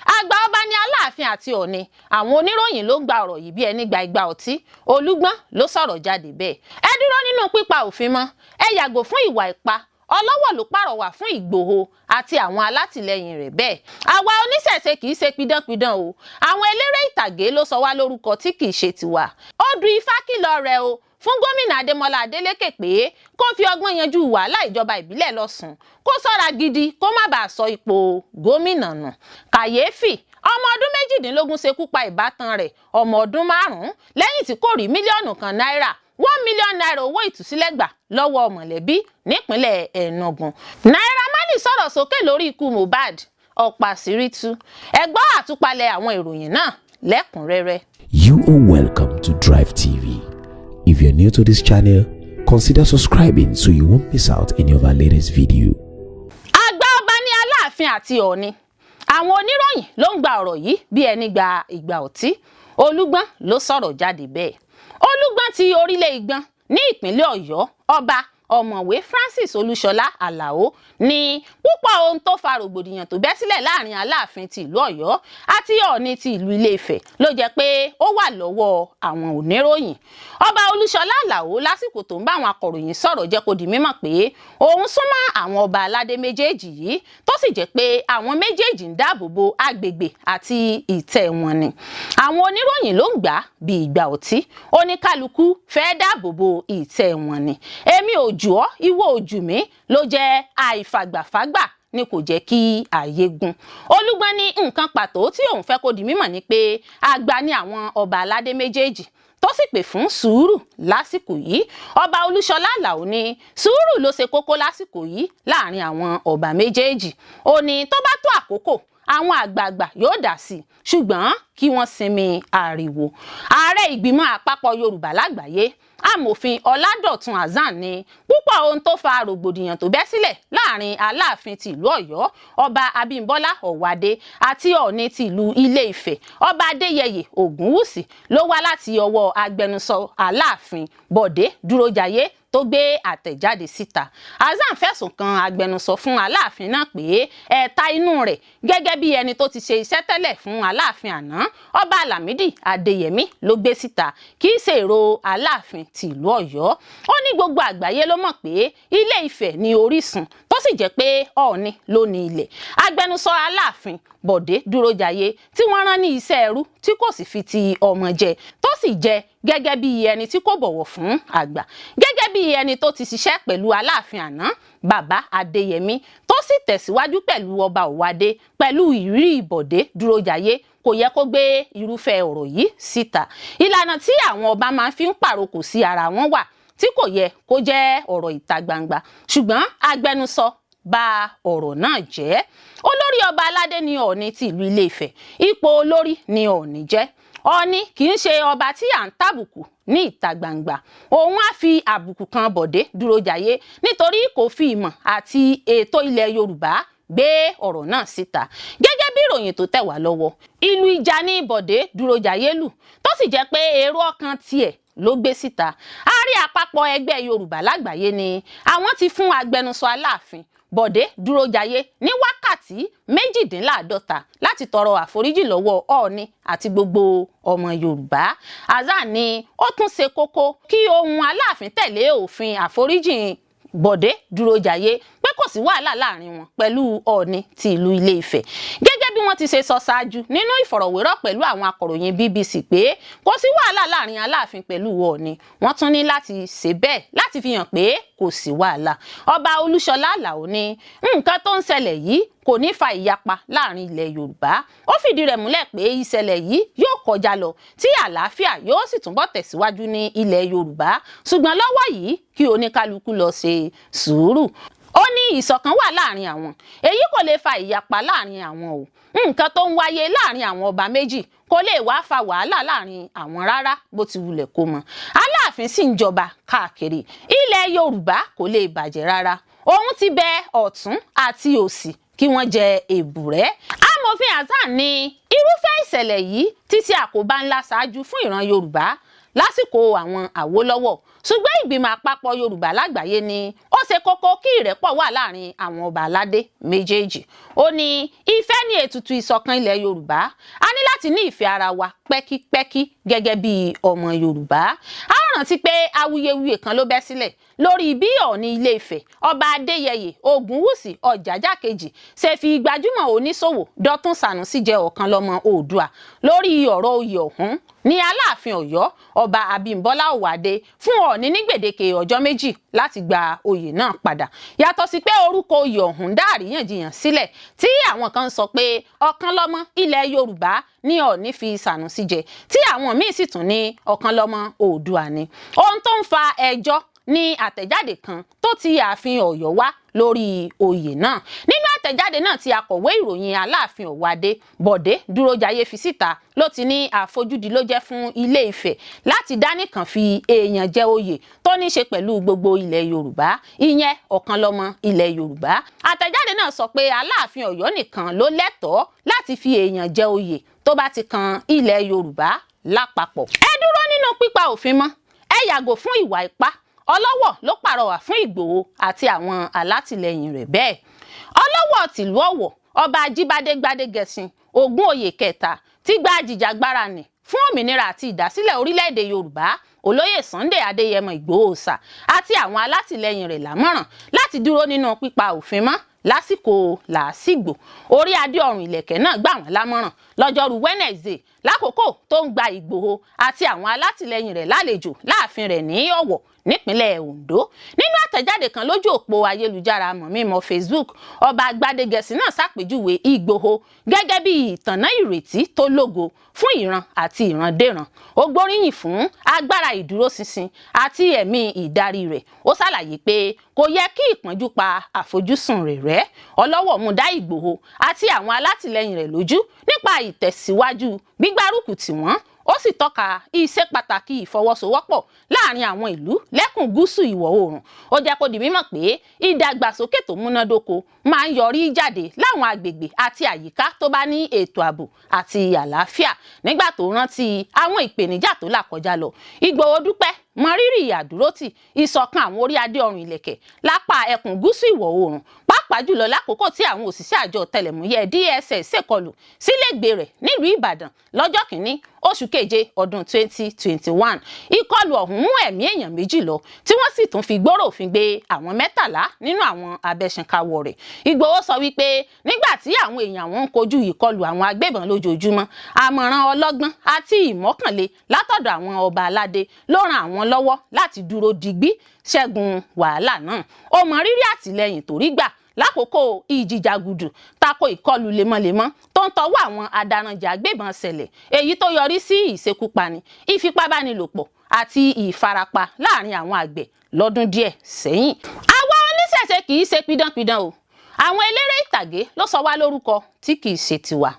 Àgbà ọba ní Aláàfin àti Ọ̀ọ̀ni. Àwọn oníròyìn ló ń gba ọ̀rọ̀ yìí bí ẹni gba igba ọtí. Olúgbọ́n ló sọ̀rọ̀ jáde bẹ́ẹ̀. Ẹ dúró nínú pípa òfin mọ́, ẹ yàgò fún ìwà ipá. Ọlọ́wọ̀ ló pàrọwà fún Ìgbòho àti àwọn alátìlẹyìn rẹ̀ bẹ́ẹ̀. Àwa oníṣẹ̀ṣe kì í ṣe pidánpidán o. Àwọn eléré ìtàgé ló sọ wá lórúkọ tí kì í ṣe tiwa. Odù Ifá kìlọ̀ rẹ̀ o fún gómìnà Adémọlá Adélékè pé kó fi ọgbọ́n yanjú wàhálà ìjọba ìbílẹ̀ lọ́sùn, kó ṣọ́ra gidi kó má bàa sọ ipò gómìnà nù. Kàyéfì, ọmọ ọdún 18 ṣekú pa ìbátan rẹ̀ ọmọ ọdún 5 lẹ́yìn tí kò rí mílíọ̀nù 1 náírà, ₦1 million owó ìtúsílẹ̀ gbà lọ́wọ́ mọ̀lẹ́bí nípínlẹ̀ Enugu. Naira Marley sọ̀rọ̀ sókè lórí ikú Mohbad, ọ̀pọ̀ àṣírí tú. Ẹ gbọ́ àtúpalẹ̀ àwọn ìròyìn náà lẹ́kùnrẹ́rẹ́. You are welcome to Drive TV. If you're new to this channel, consider subscribing so you won't miss out any of our latest video. Àgbà ọba ní Aláàfin àti Ọ̀ọ̀ni. Àwọn oníròyìn ló ń gba ọ̀rọ̀ yìí bí ẹni gba ìgbà ọtí. Olúgbọ́n ló sọ̀rọ̀ jáde bẹ́ẹ̀. Olúgbọ́n ti orílẹ̀ Ìgbọ́n ní ìpínlẹ̀ Ọ̀yọ́, Ọba Ọ̀mọ̀wé Francis Olúṣọlá Àlàó, ní púpọ̀ ohun tó fa rògbòdìyàn tó bẹ́ sílẹ̀ láàrin Aláàfin ti ìlú Ọ̀yọ́ àti Ọ̀ọ̀ni ti ìlú Ilé-Ifẹ̀ ló jẹ́ pé ó wà lọ́wọ́ àwọn oníròyìn. Ọba Olúṣọlá Àlàó, lásìkò tó ń bá àwọn akọ̀ròyìn sọ̀rọ̀, jẹ́ kó di mímọ̀ pé òun súnmọ́ àwọn ọba aládé méjèèjì yìí, tó sì jẹ́ pé àwọn méjèèjì ń dáàbò bo agbègbè àti ìtẹ́ wọn ni. Àwọn oníròyìn ló ń gbà bí ìgbà ọtí. Oníkálukú fẹ́ dáàbò bo ìtẹ́ wọn ni. Èmi ò jù ọ́, ìwọ ò jù mí, ló jẹ́ àìfàgbàfàgbà ni kò jẹ́ kí ààyè gun. Olúgbọ́n ní nǹkan pàtó tí òun fẹ́ kó di mímọ̀ ni pé àgbà ni àwọn ọba aládé méjèèjì, tó sì pè fún sùúrù lásìkò yìí. Ọba Olúṣọlá Àlàó ní sùúrù ló ṣe kókó lásìkò yìí láàrin àwọn ọba méjèèjì. Ó ní tó bá tó àkókò, àwọn àgbààgbà yóò dá sí i, ṣùgbọ́n kí wọ́n sinmi ariwo. Ààrẹ Ìgbìmọ̀ Àpapọ̀ Yorùbá Lágbàáyé, Amòfin Ọládọ̀tun Hasan, ní púpọ̀ ohun tó fa rògbòdìyàn tó bẹ́ sílẹ̀ láàrin Aláàfin ti ìlú Ọ̀yọ́, Ọba Abímbọ́lá Ọ̀wádé, àti Ọ̀ọ̀ni ti ìlú Ilé-Ifẹ̀, Ọba Adéyẹyè Ògúnwùsì, ló wá láti ọwọ́ agbẹnusọ Aláàfin, Bọ̀dé Dúrójayé, tó gbé àtẹ̀jáde síta. Hasan fẹ̀sùn kan agbẹnusọ fún Aláàfin náà pé ẹ̀ta inú rẹ̀, gẹ́gẹ́ bí ẹni tó ti ṣe iṣẹ́ tẹ́lẹ̀ fún Aláàfin àná, Ọba Lámìdí Adéyẹmí, ló gbé síta, kì í ṣe èrò Aláàfin ti ìlú Ọ̀yọ́. Ó ní gbogbo àgbáyé ló mọ̀ pé Ilé Ifẹ̀ ní orísun, tó sì jẹ́ pé Ọ̀ọ̀ni ló ní ilẹ̀. Agbẹnusọ Aláàfin, Bọ̀dé Dúrójayé, tí wọ́n rán ní iṣẹ́ ẹrú tí kò sì fi ti ọmọ jẹ, tó sì jẹ gẹ́gẹ́ bí ẹni tí kò bọ̀wọ̀ fún àgbà, gẹ́gẹ́ bí ẹni tó ti ṣiṣẹ́ pẹ̀lú Aláàfin àná, Bàbá Adéyẹmí, tó sì tẹ̀síwájú pẹ̀lú Ọba Ọ̀wádé, pẹ̀lú ìrírí Bọ̀dé Dúrójayé, kò yẹ kó gbé irúfẹ́ ọ̀rọ̀ yìí síta. Ìlànà tí àwọn ọba máa fi ń pàrokò sí ara wọn wà tí kò yẹ kó jẹ́ ọ̀rọ̀ ìta gbangba, ṣùgbọ́n agbẹnusọ bà ọ̀rọ̀ náà jẹ́. Olórí ọba aládé ní Ọ̀ọ̀ni ti ìlú Ilé-Ifẹ̀. Ipò olórí ni Ọ̀ọ̀ni jẹ́. Ọ̀ọ̀ni kì í ṣe ọba tí à ń tàbùkù ní ìta gbangba. Òun á fi àbùkù kan Bọ̀dé Dúrójayé nítorí kò fi ìmọ̀ àti ètò ilẹ̀ Yorùbá gbé ọ̀rọ̀ náà síta. Gẹ́gẹ́ bí ìròyìn tó tẹ̀ wá lọ́wọ́, ìlú ìjà ní Bọ̀dé Dúrójayé lù, tó sì jẹ́ pé èrò ọkàn tiẹ̀ ló gbé síta. Ààrẹ Àpapọ̀ Ẹgbẹ́ Yorùbá Lágbàáyé ni àwọn ti fún agbẹnusọ Aláàfin, Bọ̀dé Dúrójayé, ní wákàtí 48 láti tọrọ àforíjì lọ́wọ́ Ọ̀ọ̀ni àti gbogbo ọmọ Yorùbá. Hasan ni ó tún ṣe kókó kí ohun Aláàfin tẹ̀lé òfin àforíjìn Bọ̀dé Dúrójayé, pé kò sí wàhálà láàrin wọn pẹ̀lú Ọ̀ọ̀ni ti ìlú Ilé-Ifẹ̀, gẹ́gẹ́ bí wọ́n ti ṣe sọ ṣáájú nínú ìfọ̀rọ̀wérọ̀ pẹ̀lú àwọn akọ̀ròyìn BBC pé kò sí wàhálà láàrin Aláàfin pẹ̀lú Ọ̀ọ̀ni. Wọ́n tún ní láti ṣe bẹ́ẹ̀ láti fi hàn pé kò sí wàhálà. Ọba Olúṣọlá Àlàó ní nǹkan tó ń ṣẹlẹ̀ yìí kò ní fa ìyapa láàrin ilẹ̀ Yorùbá. Ó fìdí rẹ̀ múlẹ̀ pé ìṣẹ̀lẹ̀ yìí yóò kọjá lọ, tí àlàáfíà yóò sì túnbọ̀ tẹ̀síwájú ní ilẹ̀ Yorùbá, ṣùgbọ́n lọ́wọ́ yìí, kí oníkálukú lọ ṣe sùúrù. Ó ní ìṣọ̀kan wà láàrin àwọn, èyí kò lè fa ìyapa láàrin àwọn o. Nǹkan tó ń wáyé láàrin àwọn ọba méjì kò lè wá fa wàhálà láàrin àwọn rárá, bó ti wulẹ̀ kó mọ. Aláàfin sì ń jọba káàkiri ilẹ̀ Yorùbá, kò lè bàjẹ́ rárá. Òun ti bẹ ọ̀tún àti òsì kí wọ́n jẹ èbùrẹ́. Amòfin Hasan ní irúfẹ́ ìṣẹ̀lẹ̀ yìí ti ṣe àkóbá ńlá ṣáájú fún ìran Yorùbá. lásìkò àwọn Àwólọ́wọ̀, ṣùgbọ́n ìgbìmọ̀ àpapọ̀ Yorùbá lágbàáyé ni ó ṣe kókó kí ìrẹ́pọ̀ wà láàrin àwọn ọba aládé méjèèjì. Ó ní ìfẹ́ ní ètùtù ìṣọ̀kan ilẹ̀ Yorùbá. A ní láti ní ìfẹ́ ara wa pẹ́kípẹ́kí gẹ́gẹ́ bí ọmọ Yorùbá. A ó rántí pé awuyewuye kan ló bẹ́ sílẹ̀ lórí bí Ọọ̀ni Ilé-Ifẹ̀ Ọba Adéyẹyè Ògúnwùsì Ọ̀jájá kejì ṣe fi gbajúmọ̀ oníṣòwò Dọ̀tun Sànúsí jẹ Ọ̀kanlọ́mọ Oòduà. Lórí ọ̀rọ̀ oyè ọ̀hún ní Aláàfin Ọ̀yọ́ Ọba Abímbọ́lá Ọ̀wádé fún Ọọ̀ni ní gbèdéke ọjọ́ 2 láti gba oyè náà padà. Yàtọ̀ sí pé orúkọ oyè ọ̀hún dá àríyànjiyàn sílẹ̀ tí àwọn kan sọ pé Ọ̀kanlọ́mọ ilẹ̀ Yorùbá ní Ọọ̀ni fi Sànúsí jẹ, tí àwọn míì sì tún ní Ọ̀kanlọ́mọ Oòduà ni. Ohun tó ń fa ẹjọ́ ní àtẹ̀jáde kan tó ti ààfin Ọ̀yọ́ wá lórí oyè náà. Nínú àtẹ̀jáde náà tí akọ̀wé ìròyìn Aláàfin Ọ̀wádé Bọ̀dé Dúrójayé fi síta ló ti ní àfojúdi ló jẹ́ fún Ilé-Ifẹ̀ láti dánìkan fi èèyàn jẹ oyè tó ní ṣe pẹ̀lú gbogbo ilẹ̀ Yorùbá, ìyẹn Ọ̀kanlọ́mọ ilẹ̀ Yorùbá. Àtẹ̀jáde náà sọ pé Aláàfin Ọ̀yọ́ nìkan ló lẹ́tọ̀ọ́ láti fi èèyàn jẹ oyè tó bá ti kan ilẹ̀ Yorùbá lápapọ̀. Ẹ dúró nínú pípa òfin mọ́, ẹ yàgò fún ìwà ipá. Ọlọ́wọ̀ ló pàrọwà fún Ìgbòho àti àwọn alátìlẹyìn rẹ̀ bẹ́ẹ̀. Ọlọ́wọ̀ tìlú Ọ̀wọ̀ Ọba Ajíbádé Gbádégẹṣin Ògúnoyè kẹta tí gba jìjàgbara nì fún òmìnira àti ìdásílẹ̀ orílẹ̀-èdè Yorùbá, Olóyè Sunday Adéyẹmọ Ìgbòho Òòṣà àti àwọn alátìlẹyìn rẹ̀ lámọ̀ràn láti dúró nínú pípa òfin mọ́ lásìkò làásìgbò. Orí adé ọrùn ìlẹ̀kẹ̀ náà gbà wọ́n lámọ̀ràn lọ́jọ́rú Wednesday lákòókò tó ń gba Ìgbòho àti àwọn alátìlẹyìn rẹ̀ lálejò láàfin rẹ̀ ní Ọ̀wọ̀ nípínlẹ̀ Ondo. Nínú àtẹ̀jáde kan lójú òpó ayélujára mọ̀mímọ́ Facebook, Ọba Gbádégẹṣin náà ṣàpèjúwe Ìgbòho gẹ́gẹ́ bí ìtànná ìrètí tó lógo fún ìran àti ìrandéran. Ó gbóríyìn fún agbára ìdúróṣinṣin àti ẹ̀mí ìdarí rẹ̀. Ó ṣàlàyé pé kò yẹ kí ìpọ́njú pa àfojúsùn rẹ̀ rẹ́. Ọlọ́wọ̀ mú dá Ìgbòho àti àwọn alátìlẹyìn rẹ̀ lójú nípa ìtẹ̀síwájú gbígbárùkù tì wọ́n. Ó sì tọ́ka iṣẹ́ pàtàkì ìfọwọ́sowọ́pọ̀ láàrin àwọn ìlú lẹ́kùn gúúsù ìwọ̀ oòrùn. Ó jẹ́ kó di mímọ̀ pé ìdàgbàsókè tó múnádóko máa ń yọrí jáde láwọn agbègbè àti àyíká tó bá ní ètò ààbò àti àlàáfíà. Nígbà tó rántí àwọn ìpèníjà tó là kọjá lọ, Ìgbòho dúpẹ́ mọrírì àdúrótì ìṣọ̀kan àwọn orí adé ọrùn ìlẹ̀kẹ̀ lápá ẹkùn gúúsù ìwọ̀ oòrùn, pàápàá jùlọ lákòókò tí àwọn òṣìṣẹ́ àjọ ọ̀tẹlẹ̀múyẹ́ DSS ṣèkọlù sílégbè rẹ̀ nílùú Ìbàdàn lọ́jọ́ 1 oṣù keje ọdún 2021. Ìkọlù ọ̀hún mú ẹ̀mí èèyàn 2 lọ, tí wọ́n sì tún fi gbọ́rọ̀ òfin gbé àwọn 13 nínú àwọn abẹ́ṣinkáwọ́ rẹ̀. Ìgbòho sọ wípé nígbà tí àwọn èèyàn wọn ń kojú ìkọlù àwọn agbébọn lójoojúmọ́, àmọ̀ràn ọlọ́gbọ́n àti ìmọ̀kànle látọ̀dọ̀ àwọn ọba aládé ló ran àwọn lọ́wọ́ láti dúró digbí ṣẹ́gun wàhálà náà. Ó mọ rírì àtìlẹ́yìn tó rí gbà lákòókò ìjìjàgùdù tako ìkọlù lemọ́lemọ́ tó ń tọwọ́ àwọn adaranjà agbébọn ṣẹlẹ̀, èyí tó yọrí sí ìṣekúpani, ìfipábánilòpọ̀ àti ìfarapa láàrin àwọn àgbẹ̀ lọ́dún díẹ̀ sẹ́yìn. Àwa oníṣẹ̀ṣe kì í ṣe pidánpidán o. Àwọn eléré ìtàgé ló sọ wá lórúkọ tí kì í ṣe tiwa.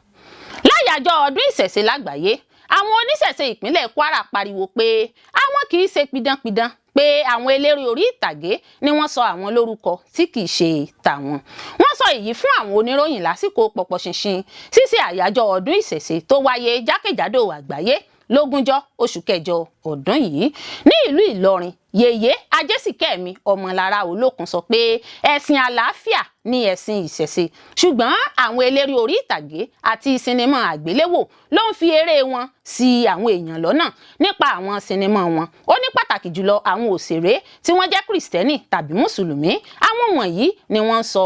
Láyàjọ́ ọdún ìṣẹ̀ṣe lágbàáyé, àwọn oníṣẹ̀ṣe ìpínlẹ̀ Kwara pariwo pé àwọn kì í ṣe pidánpidán, pé àwọn eléré orí ìtàgé ni wọ́n sọ àwọn lórúkọ tí kì í ṣe tàwọn. Wọ́n sọ èyí fún àwọn oníròyìn lásìkò pọ̀pọ̀ ṣinṣin ṣíṣe àyájọ́ ọdún ìṣẹ̀ṣe tó wáyé jákèjádò àgbáyé lógúnjọ́ oṣù kẹjọ ọdún yìí ní ìlú Ìlọrin. Yèyé Ajésìkẹ́mi Ọmọlára Olókun sọ pé ẹ̀sìn àlàáfíà ni ẹ̀sìn ìṣẹ̀ṣe, ṣùgbọ́n àwọn eléré orí ìtàgé àti sinimá àgbéléwò ló ń fi eré wọn ṣì àwọn èèyàn lọ́nà nípa àwọn sinimá wọn. Ó ní pàtàkì jùlọ àwọn òṣèré tí wọ́n jẹ́ Kìrìsìtẹ́nì tàbí Mùsùlùmí, àwọn wọ̀nyí ni wọ́n ń sọ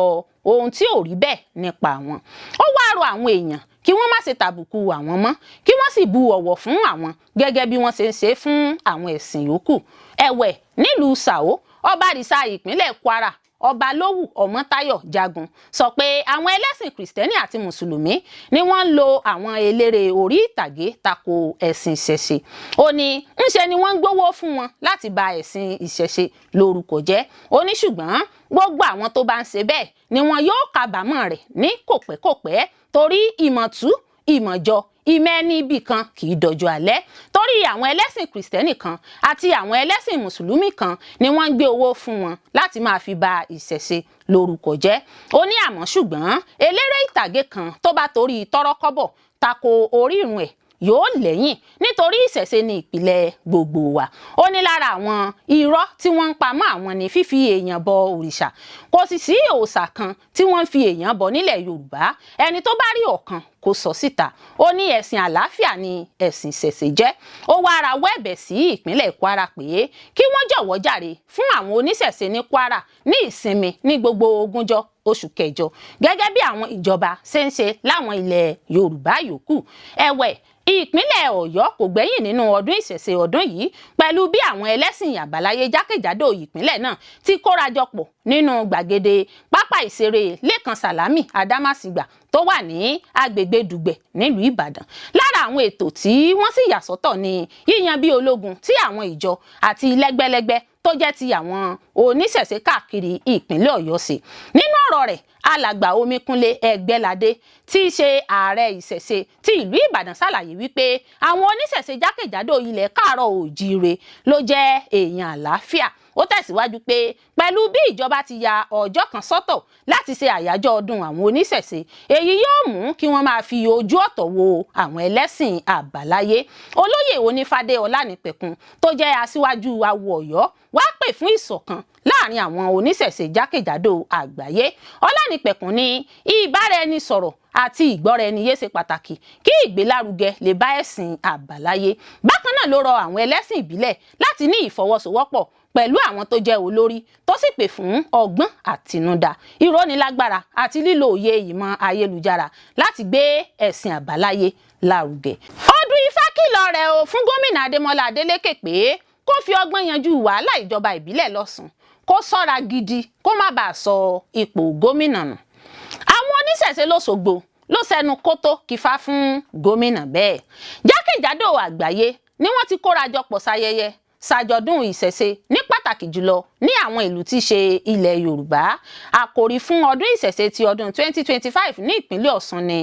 ohun tí ò rí bẹ́ẹ̀ nípa wọn. Ó wá rọ àwọn èèyàn kí wọ́n má ṣe tàbùkù àwọn mọ́, kí wọ́n sì bu ọ̀wọ̀ fún àwọn gẹ́gẹ́ bí wọ́n ṣe ń ṣe fún àwọn ẹ̀sìn yòókù. Ẹ̀wẹ̀ nílùú Sàó, Ọba Àrìsà ìpínlẹ̀ Kwara, Ọba Lówù Ọmọ́táyọ̀ Jagun sọ pé àwọn ẹlẹ́sìn Kìrìsìtẹ́nì àti Mùsùlùmí ni wọ́n ń lo àwọn eléré orí ìtàgé tako ẹ̀sìn ìṣẹ̀ṣe. Ó ní ńṣe ni wọ́n ń gbowó fún wọn láti ba ẹ̀sìn ìṣẹ̀ṣe lórúkọ jẹ́. Ó ní ṣùgbọ́n gbogbo àwọn tó bá ń ṣe bẹ́ẹ̀ ni wọn yóò kábàámọ̀ rẹ̀ ní kòpẹ́kòpẹ́, torí ìmọ̀tú ìmọ̀jọ ìmọ̀ ẹni ibì kan kì í dọjọ́ alẹ́. Torí àwọn ẹlẹ́sìn Kìrìsìtẹ́nì kan àti àwọn ẹlẹ́sìn Mùsùlùmí kan ni wọ́n ń gbé owó fún wọn láti máa fi ba ìṣẹ̀ṣe lórúkọ jẹ́. Ó ní àmọ́ ṣùgbọ́n eléré ìtàgé kan tó bá torí tọ́rọ́kọ́bọ̀ tako orírun ẹ̀ yóò lẹ́yìn, nítorí ìṣẹ̀ṣe ni ìpìlẹ̀ gbogbo wa. Ó ní lára àwọn irọ́ tí wọ́n ń pamọ́ àwọn ni fífi èèyàn bọ òrìṣà. Kò sì sí òòṣà kan tí wọ́n ń fi èèyàn bọ nílẹ̀ Yorùbá. Ẹni tó bá rí ọ̀kan kó sọ síta. Ó ní ẹ̀sìn àlàáfíà ni ẹ̀sìn ìṣẹ̀ṣe jẹ́. Ó wá rawọ́ ẹ̀bẹ̀ sí ìpínlẹ̀ Kwara pé kí wọ́n jọ̀wọ́ jàre fún àwọn oníṣẹ̀ṣe ní Kwara ní ìsinmi ní gbogbo ogúnjọ́ oṣù kẹjọ, gẹ́gẹ́ bí àwọn ìjọba ṣe ń ṣe láwọn ilẹ̀ Yorùbá yòókù. Ẹ̀wẹ̀, ìpínlẹ̀ Ọ̀yọ́ kò gbẹ́yìn nínú ọdún ìṣẹ̀ṣe ọdún yìí, pẹ̀lú bí àwọn ẹlẹ́sìn àbáláyé jákèjádò ìpínlẹ̀ náà ti kórajọpọ̀ nínú gbàgede pápá ìṣeré Lẹ́kan Sàlámì Adámàsìgbà tó wà ní agbègbè Dùgbẹ̀ nílùú Ìbàdàn. Lára àwọn ètò tí wọ́n sì yà sọ́tọ̀ ni yíyan bí ológun tí àwọn ìjọ àti lẹ́gbẹ́lẹ́gbẹ́ tó jẹ́ ti àwọn oníṣẹ̀ṣe káàkiri ìpínlẹ̀ Ọ̀yọ́ ṣe. Nínú ọ̀rọ̀ rẹ̀, Alàgbà Omíkúnlé Ẹgbẹ́ládé, tí í ṣe ààrẹ ìṣẹ̀ṣe ti ìlú Ìbàdàn, ṣàlàyé wípé àwọn oníṣẹ̀ṣe jákèjádò ilẹ̀ káàárọ̀ òjíire ló jẹ́ èèyàn àlàáfíà. Ó tẹ̀síwájú pé pẹ̀lú bí ìjọba ti ya ọjọ́ kan sọ́tọ̀ láti ṣe àyájọ́ ọdún àwọn oníṣẹ̀ṣe, èyí yóò mú kí wọ́n máa fi ojú ọ̀tọ̀ wo àwọn ẹlẹ́sìn àbáláyé. Olóyè Onífádé Ọlánìpẹ̀kun, tó jẹ́ aṣíwájú awo Ọ̀yọ́, wá pè fún ìṣọ̀kan láàrin àwọn oníṣẹ̀ṣe jákèjádò àgbáyé. Ọlánìpẹ̀kun ní ìbáraẹnisọ̀rọ̀ àti ìgbọ́ra-ẹni-yé ṣe pàtàkì kí ìgbélárugẹ lè bá ẹ̀sìn àbáláyé. Bákan náà ló rọ àwọn ẹlẹ́sìn ìbílẹ̀ láti ní ìfọwọ́sowọ́pọ̀ pẹ̀lú àwọn tó jẹ́ olórí, tó sì pè fún ọgbọ́n àtinúdá, ìrónilágbára àti lílo òye ìmọ̀ ayélujára láti gbé ẹ̀sìn àbáláyé lárugẹ. Odù Ifá kìlọ̀ rẹ̀ o fún gómìnà Adémọ́lá Adélékè pé kó fi ọgbọ́n yanjú wàhálà ìjọba ìbílẹ̀ lọ́sùn, kó ṣọ́ra gidi kó má bàa sọ ipò gómìnà nù. Àwọn oníṣẹ̀ṣe lọ́sọ̀gbò ló sẹnu kótó kífá fún gómìnà bẹ́ẹ̀. Jákèjádò àgbáyé ni wọ́n ti kóra jọ pọ̀ ṣayẹyẹ ṣàjọ̀dún ìṣẹ̀ṣe, ní pàtàkì jùlọ ní àwọn ìlú tí í ṣe ilẹ̀ Yorùbá. Àkòrí fún ọdún ìṣẹ̀ṣe ti ọdún 2025 ní ìpínlẹ̀ Ọ̀ṣun ni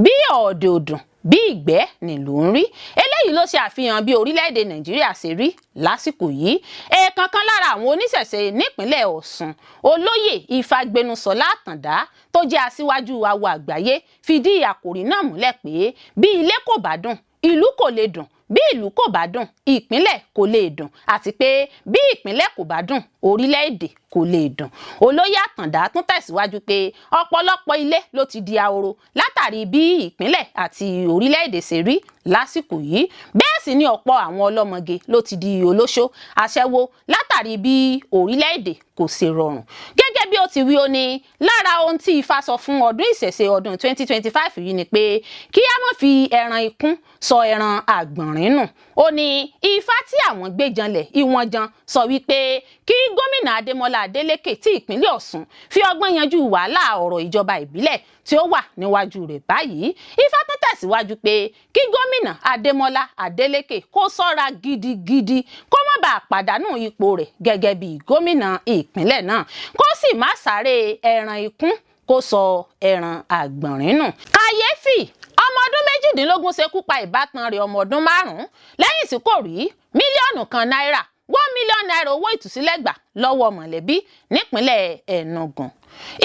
"Bí ọ̀dẹ̀ òdùn bí ìgbẹ́ nílùú ń rí". Eléyìí ló ṣe àfihàn bí orílẹ̀-èdè Nàìjíríà ṣe rí lásìkò yìí. Èèkàn kan lára àwọn oníṣẹ̀ṣe nípínlẹ̀ Ọ̀ṣun, Olóyè Ifágbénusọlá Àtàndá, tó jẹ́ aṣíwájú awo àgbáyé, fìdí àkòrí náà múlẹ̀ pé bí ilé kò bá dùn, ìlú kò lè dùn, bí ìlú kò bá dùn, ìpínlẹ̀ kò lè dùn, àti pé bí ìpínlẹ̀ kò bá dùn, orílẹ̀-èdè kò lè dùn. Olóyè Àtàndá tún tẹ̀síwájú pé ọ̀pọ̀lọpọ̀ ilé ló ti di ahoro látàrí bí ìpínlẹ̀ àti orílẹ̀-èdè ṣe rí lásìkò yìí. Bẹ́ẹ̀ sì ni ọ̀pọ̀ àwọn ọlọ́mọge ló ti di olóṣó, aṣẹ́wó látàrí bí orílẹ̀-èdè kò ṣe rọrùn. Gẹ́gẹ́ bí ó ti wí, ó ní lára ohun tí Ifá sọ fún ọdún ìṣẹ̀ṣe ọdún 2025 yìí ni pé kí á má fi ẹran ikún sọ ẹran àgbọ̀nrín nù. Ó ní Ifá tí àwọn gbé janlẹ̀ ìwọ̀n jan sọ wípé kí gómìnà Adémọ́lá Adélékè tí ìpínlẹ̀ Ọ̀ṣun fi ọgbọ́n yanjú wàhálà ọ̀rọ̀ ìjọba ìbílẹ̀ tí ó wà níwájú rẹ̀ báyìí. Ifá tún tẹ̀síwájú pé kí gómìnà Adémọ́lá Adélékè kó ṣọ́ra gidigidi kó má bàa pàdánù ipò rẹ̀ gẹ́gẹ́ bí gómìnà ìpínlẹ̀ náà, kó sì má sáré ẹran ikún kó sọ ẹran àgbọ̀nrín nù. Kàyéfì, ọmọ ọdún 18 ṣekú pa ìbátan rẹ̀ ọmọ ọdún 5 lẹ́yìn tí kò rí 1 mílíọ̀nù náírà, ₦1 million owó ìtúsílẹ̀ gbà lọ́wọ́ mọ̀lẹ́bí nípínlẹ̀ Enugu.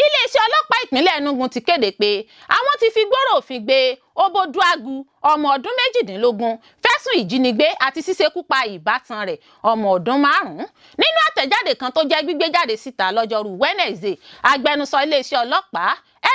Iléeṣẹ́ ọlọ́pàá ìpínlẹ̀ Enugu ti kéde pé àwọn ti fi gbòòrò òfin gbé Oboduagu, ọmọ ọdún 18, fẹ̀sùn ìjínigbé àti ṣíṣekú pa ìbátan rẹ̀ ọmọ ọdún 5. Nínú àtẹ̀jáde kan tó jẹ́ gbígbé jáde síta lọ́jọ́rú Wednesday, agbẹnusọ iléeṣẹ́ ọlọ́pàá,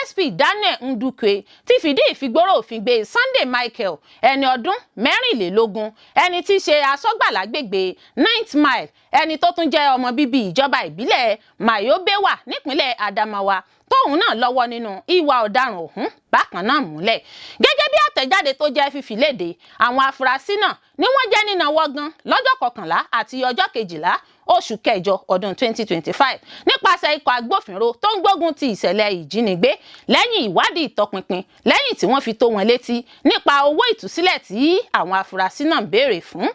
SP Daniel Ndukwe, ti fìdí ìfigbóró òfin gbé Sunday Michael, ẹni ọdún 24, ẹni tí í ṣe aṣọ́gbà lágbègbè Ninth Mile, ẹni tó tún jẹ́ ọmọ bíbí ìjọba ìbílẹ̀ Mayo-Belwa nípínlẹ̀ Adamawa, tóun náà lọ́wọ́ nínú ìwà ọ̀daràn ọ̀hún bákan náà múlẹ̀. Gẹ́gẹ́ bí àtẹ̀jáde tó jẹ́ fífi léde, àwọn afurasí náà ni wọ́n jẹ́ nínàwọ́ gan lọ́jọ́ 11 àti ọjọ́ 12 oṣù kẹjọ ọdún 2025 nípasẹ̀ ikọ̀ agbófinró tó ń gbógun ti ìṣẹ̀lẹ̀ ìjínigbé, lẹ́yìn ìwádìí ìtọpinpin, lẹ́yìn tí wọ́n fi tó wọn létí nípa owó ìtúsílẹ̀ tí àwọn afurasí náà ń béèrè fún.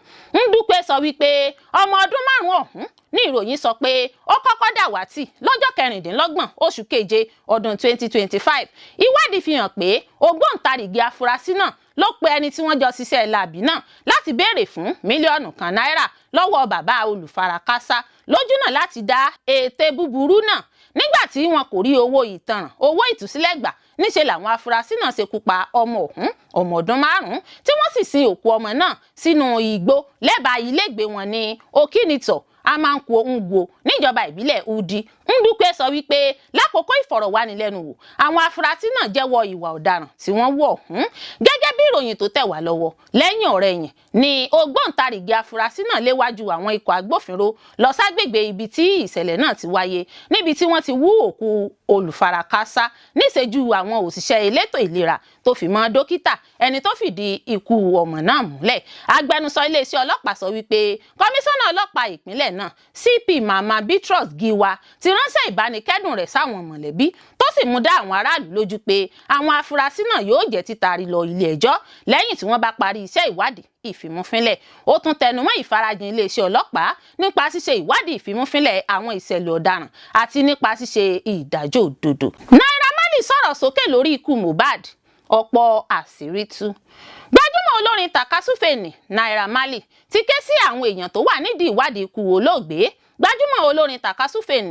Ndúpẹ́ sọ wípé ọmọ ọdún 5 ọ̀hún ní ìròyìn sọ pé ó kọ́kọ́ dàwátì lọ́jọ́ 26 oṣù keje ọdún 2025. Ìwádìí fi hàn pé ògbóǹtarìgì afurasí náà ló pe ẹni tí wọ́n jọ ṣiṣẹ́ láabi náà láti béèrè fún 1 mílíọ̀nù náírà lọ́wọ́ bàbá olùfarakásá lójúnà láti dá ète búburú náà. Nígbà tí wọn kò rí owó ìtanràn owó ìtúsílẹ̀ gbà. Níṣe làwọn afurasí náà ṣekú pa ọmọ ọ̀hún, ọmọ ọdún 5, tí wọ́n sì sin òkú ọmọ náà sínú igbó lẹ́bàá ilégbèé wọn ní Okinito Amankwo Ngwo níjọba ìbílẹ̀ Udi. Ndukwe sọ wípé lákòókò ìfọ̀rọ̀wánilẹ́nuwò, àwọn afurasí náà jẹ́wọ́ ìwà ọ̀daràn tí wọ́n wọ̀ ọ̀hún. Gẹ́gẹ́ bí ìròyìn tó tẹ̀ wá lọ́wọ́, lẹ́yìn ọ̀rẹ̀yìn ni ògbóǹtarìgì afurasí náà léwájú àwọn ikọ̀ agbófinró lọ ságbègbè ibi tí ìṣẹ̀lẹ̀ náà ti wáyé, níbi tí wọ́n ti wú òkú olùfarakásá níṣẹ́jú àwọn òṣìṣẹ́ elétò ìlera tó fi mọ́ dókítà ẹni tó fìdí ikú ọmọ náà múlẹ̀. Agbẹnusọ iléeṣẹ́ ọlọ́pàá sọ wípé kọmíṣánná ọlọ́pàá ìpínlẹ̀ náà, CP Mama Bitrus Giwa, ti ránṣẹ́ ìbánikẹ́dùn rẹ̀ sáwọn mọ̀lẹ́bí, tó sì mú dá àwọn aráàlú lójú pé àwọn afurasí náà yóò jẹ́ títari lọ ilé ẹjọ́ lẹ́yìn tí wọ́n bá parí iṣẹ́ ìwádìí ìfimúfínlẹ̀. Ó tún tẹnumọ́ ìfarajìn iléeṣẹ́ ọlọ́pàá nípa ṣíṣe ìwádìí ìfimúfínlẹ̀ àwọn ìṣẹ̀lẹ̀ ọ̀daràn àti nípa ṣíṣe ìdájọ́ òdodo. Naira Marley sọ̀rọ̀ sókè lórí ikú Mohbad, ọ̀pọ̀ àṣírí tú. Gbajúmọ̀ olórin takasúfèé Naira Marley ti ké sí àwọn èèyàn tó wà nídìí ìwádìí ikú olóògbé gbajúmọ̀ olórin takasúfèé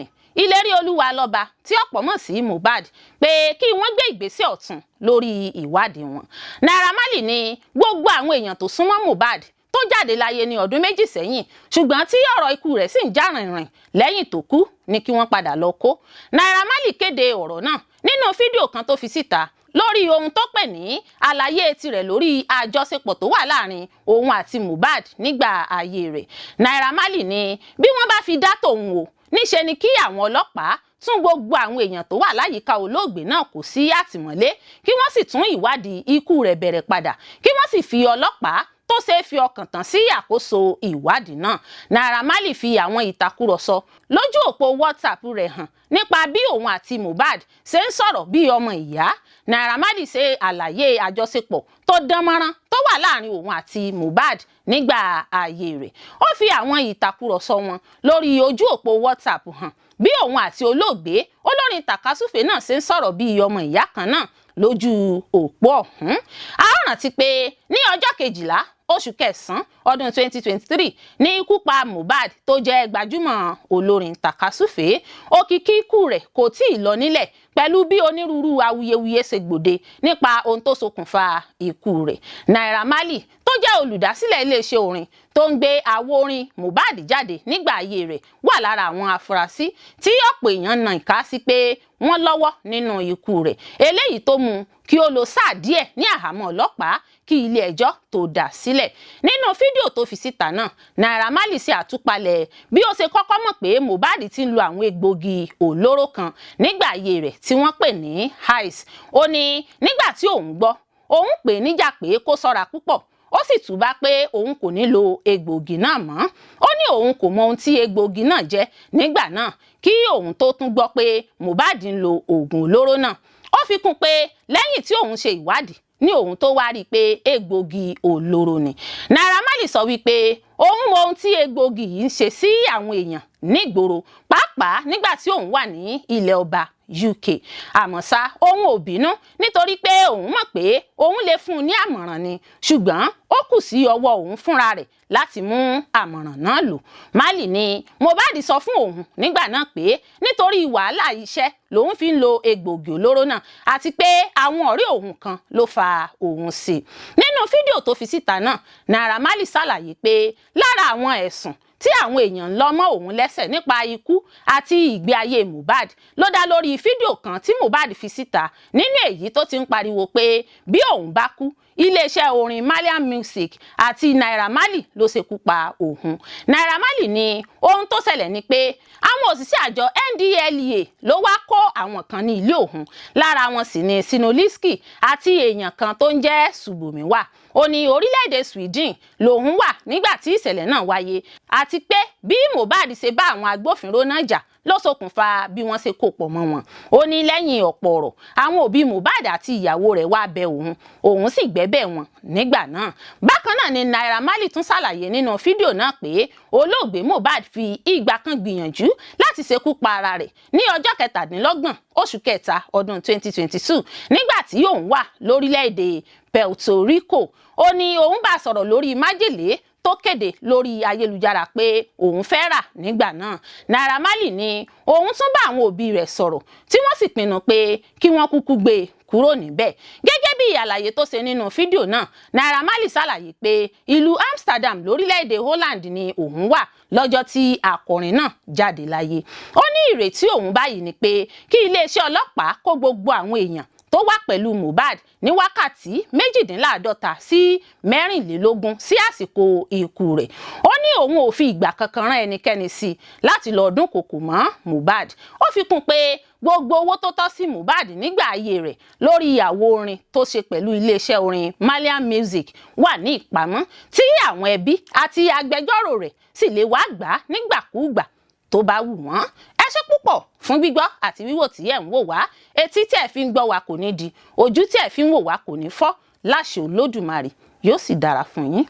Ìlérí Olúwa Lọ́ba, tí ọ̀pọ̀ mọ̀ sí Mohbad, pé kí wọ́n gbé ìgbésẹ̀ ọ̀tun lórí ìwádìí wọn. Naira Marley ní gbogbo àwọn èèyàn tó súnmọ́ Mohbad tó jáde láyé ní ọdún 2 sẹ́yìn, ṣùgbọ́n tí ọ̀rọ̀ ikú rẹ̀ sì ń já rìnrìn lẹ́yìn tó kú, ní kí wọ́n padà lọ kó. Naira Marley kéde ọ̀rọ̀ náà nínú fídíò kan tó fi síta lórí ohun tó pè ní àlàyé tirẹ̀ lórí àjọṣepọ̀ tó wà láàrin òun àti Mohbad nígbà ayé rẹ̀. Naira Marley ní bí wọ́n bá fi dá tòun o, níṣe ni kí àwọn ọlọ́pàá tún gbogbo àwọn èèyàn tó wà láyìíká olóògbé náà kó sí àtìmọ́lé, kí wọ́n sì tún ìwádìí ikú rẹ̀ bẹ̀rẹ̀ padà, kí wọ́n sì fi ọlọ́pàá tó ṣeé fi ọkàn tán sí àkóso ìwádìí náà. Naira Marley fi àwọn ìtàkùrọ̀sọ lójú òpó WhatsApp rẹ̀ hàn nípa bí òun àti Mohbad ṣe ń sọ̀rọ̀ bí ọmọ ìyá. Naira Marley ṣe àlàyé àjọṣepọ̀ tó dán mọ́rán tó wà láàrin òun àti Mohbad nígbà ayé rẹ̀. Ó fi àwọn ìtàkùrọ̀sọ wọn lórí ojú òpó WhatsApp hàn bí òun àti olóògbé olórin takasúfè náà ṣe ń sọ̀rọ̀ bí ọmọ ìyá kan náà lójú òpó ọ̀hún. A ó rántí pé ní ọjọ́ 12 oṣù kẹsàn-án ọdún 2023 ní ikú pa Mohbad tó jẹ́ gbajúmọ̀ olórin takasúfè. Òkìkí ikú rẹ̀ kò tí ì lọ nílẹ̀ pẹ̀lú bí onírúurú awuyewuye ṣe gbòde nípa ohun tó ṣokùnfà ikú rẹ̀. Naira Marley tó jẹ́ olùdásílẹ̀ iléeṣẹ́ orin tó ń gbé àwo orin Mohbad jáde nígbà ayé rẹ̀ wà lára àwọn afurasí tí ọ̀pọ̀ èèyàn na ìka sí pé wọ́n lọ́wọ́ nínú ikú rẹ̀, eléyìí tó mú kí ó lò sáà díẹ̀ ní àhámọ́ ọlọ́pàá kí ilé ẹjọ́ tó dá sílẹ̀. Nínú fídíò tó fi síta náà, Naira Marley ṣe àtúpalẹ̀ bí ó ṣe kọ́kọ́ mọ̀ pé Mohbad ti ń lo àwọn egbògi olóró kan nígbà ayé rẹ̀ tí wọ́n pè ní ice. Ó ní nígbà tí òun gbọ́, òun pè níjà pé kó ṣọ́ra púpọ̀, ó sì túbá pé òun kò ní lo egbògi náà mọ́. Ó ní òun kò mọ ohun tí egbògi náà jẹ́ nígbà náà kí òun tó tún gbọ́ pé Mohbad ń lo oògùn olóró náà. Ó fi kún pé lẹ́yìn tí òun ṣe ìwádìí ní òun tó wá rí i pé egbògi olóró ni. Naira Marley sọ wípé òun mọ ohun tí egbògi yìí ń ṣe sí àwọn èèyàn nígboro, pàápàá nígbà tí òun wà ní ilẹ̀ ọba UK. Àmọ́ ṣá, òun ò bínú nítorí pé òun mọ̀ pé òun lè fún un ní àmọ̀ràn ni, ṣùgbọ́n ó kù sí ọwọ́ òun fúnra rẹ̀ láti mú àmọ̀ràn náà lò. Marley ní Mohbad sọ fún òun nígbà náà pé nítorí wàhálà iṣẹ́ lòun fi ń lo egbògi olóró náà, àti pé àwọn ọ̀rẹ́ òun kan ló fa òun sí i. Nínú fídíò tó fi síta náà, Naira Marley ṣàlàyé pé lára àwọn ẹ̀sùn tí àwọn èèyàn ń lọ mọ́ òun lẹ́sẹ̀ nípa ikú àti ìgbé ayé Mohbad ló dá lórí fídíò kan tí Mohbad fi síta, nínú èyí tó ti ń pariwo pé bí òun bá kú, iléeṣẹ́ orin Marlian Music àti Naira Marley ló ṣekú pa òun. Naira Marley ní ohun tó ṣẹlẹ̀ ni pé àwọn òṣìṣẹ́ àjọ NDLEA ló wá kó àwọn kan ní ilé òun, lára wọn sì ni Sinoliski àti èèyàn kan tó ń jẹ́ Subomi wà. Ó ní orílẹ̀-èdè Sweden lòun wà nígbà tí ìṣẹ̀lẹ̀ náà wáyé, àti pé bí Mohbad ṣe bá àwọn agbófinró náà jà ló ṣokùnfà bí wọ́n ṣe kó pọ̀ mọ́ wọn. Ó ní lẹ́yìn ọ̀pọ̀ ọ̀rọ̀, àwọn òbí Mohbad àti ìyàwó rẹ̀ wá bẹ òun, òun sì gbẹ́bẹ̀ wọn nígbà náà. Bákan náà ni Naira Marley tún ṣàlàyé nínú fídíò náà pé olóògbé Mohbad fi ìgbà kan gbìyànjú láti ṣekú pa ara rẹ̀ ní ọjọ́ 27 oṣù kẹta ọdún 2022 nígbà tí òun wà lórílẹ̀‐èdè Puerto Rico. Ó ní òun bá sọ̀rọ̀ lórí májèlé tó kéde lórí ayélujára pé òun fẹ́ rà nígbà náà. Naira Marley ní òun tún bá àwọn òbí rẹ̀ sọ̀rọ̀ tí wọ́n sì pinnu pé kí wọ́n kúkú gbé e Kúrò níbẹ̀. Gẹ́gẹ́ bí àlàyé tó ṣe nínú fídíò náà, Naira Marley ṣàlàyé pé ìlú Amsterdam lórílẹ̀‐èdè Holland ni òun wà lọ́jọ́ tí akọrin náà jáde láyé. Ó ní ìrètí òun báyìí ni pé kí iléeṣẹ́ ọlọ́pàá kó gbogbo àwọn èèyàn tó wà pẹ̀lú Mohbad ní wákàtí 48 sí 24 sí àsìkò ikú rẹ̀. Ó ní òun ò fi ìgbà kankan rán ẹnikẹ́ni sí i láti lọ dúnkòokò mọ́ Mohbad. Ó fi kún pé gbogbo owó tó tọ́ sí Mohbad nígbà ayé rẹ̀ lórí àwo orin tó ṣe pẹ̀lú iléeṣẹ́ orin Marlian Music wà ní ìpamọ́, tí àwọn ẹbí àti agbẹjọ́rò rẹ̀ sì lè wá gbà á nígbàkúùgbà tó bá wù wọ́n. Ẹ ṣé púpọ̀ fún gbígbọ́ àti wíwò tí ẹ̀ ń wò wá. Etí tí ẹ̀ fi ń gbọ́ wa kò ní di, ojú tí ẹ̀ fi ń wò wá kò ní fọ́ láṣẹ Olódùmarè. Yóò sì dára fún yín.